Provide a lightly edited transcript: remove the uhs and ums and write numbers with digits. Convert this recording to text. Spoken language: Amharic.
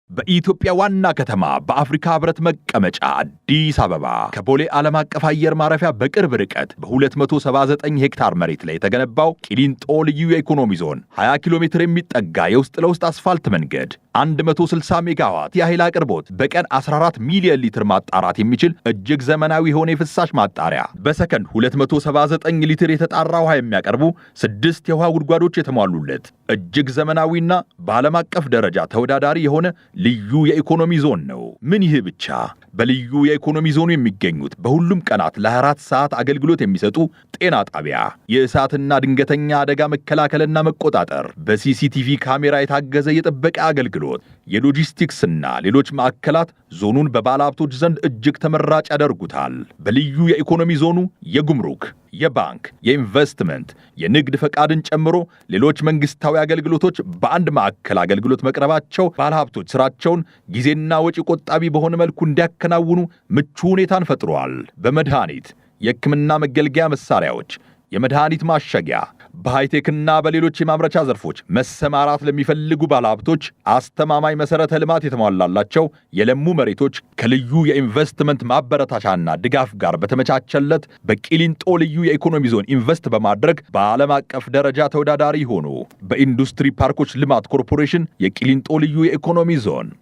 በኢትዮጵያ ዋና ከተማ፣ በአፍሪካ ህብረት መቀመጫ አዲስ አበባ፣ ከቦሌ ዓለም አቀፍ አየር ማረፊያ በቅርብ ርቀት በ279 ሄክታር መሬት ላይ የተገነባው ቂሊንጦ ልዩ የኢኮኖሚ ዞን 20 ኪሎ ሜትር የሚጠጋ የውስጥ ለውስጥ አስፋልት መንገድ፣ 160 ሜጋዋት የኃይል አቅርቦት፣ በቀን 14 ሚሊዮን ሊትር ማጣራት የሚችል እጅግ ዘመናዊ የሆነ የፍሳሽ ማጣሪያ፣ በሰከንድ 279 ሊትር የተጣራ ውሃ የሚያቀርቡ ስድስት የውሃ ጉድጓዶች የተሟሉለት እጅግ ዘመናዊና በዓለም አቀፍ ደረጃ ተወዳዳሪ የሆነ ልዩ የኢኮኖሚ ዞን ነው። ምን ይህ ብቻ! በልዩ የኢኮኖሚ ዞኑ የሚገኙት በሁሉም ቀናት ለ24 ሰዓት አገልግሎት የሚሰጡ ጤና ጣቢያ፣ የእሳትና ድንገተኛ አደጋ መከላከልና መቆጣጠር፣ በ CCTV ካሜራ የታገዘ የጥበቃ አገልግሎት፣ የሎጂስቲክስና ሌሎች ማዕከላት ዞኑን በባለሀብቶች ዘንድ እጅግ ተመራጭ ያደርጉታል። በልዩ የኢኮኖሚ ዞኑ የጉምሩክ፣ የባንክ፣ የኢንቨስትመንት፣ የንግድ ፈቃድን ጨምሮ ሌሎች መንግስታዊ አገልግሎቶች በአንድ ማዕከል አገልግሎት መቅረባቸው ባለሀብቶች ስራቸውን ጊዜና ወጪ ቆጣቢ በሆነ መልኩ እንዲያከናውኑ ምቹ ሁኔታን ፈጥሯል። በመድኃኒት፣ የሕክምና መገልገያ መሳሪያዎች፣ የመድኃኒት ማሸጊያ፣ በሃይቴክና በሌሎች የማምረቻ ዘርፎች መሰማራት ለሚፈልጉ ባለሀብቶች አስተማማኝ መሠረተ ልማት የተሟላላቸው የለሙ መሬቶች ከልዩ የኢንቨስትመንት ማበረታቻና ድጋፍ ጋር በተመቻቸለት በቂሊንጦ ልዩ የኢኮኖሚ ዞን ኢንቨስት በማድረግ በዓለም አቀፍ ደረጃ ተወዳዳሪ ይሁኑ። በኢንዱስትሪ ፓርኮች ልማት ኮርፖሬሽን የቂሊንጦ ልዩ የኢኮኖሚ ዞን።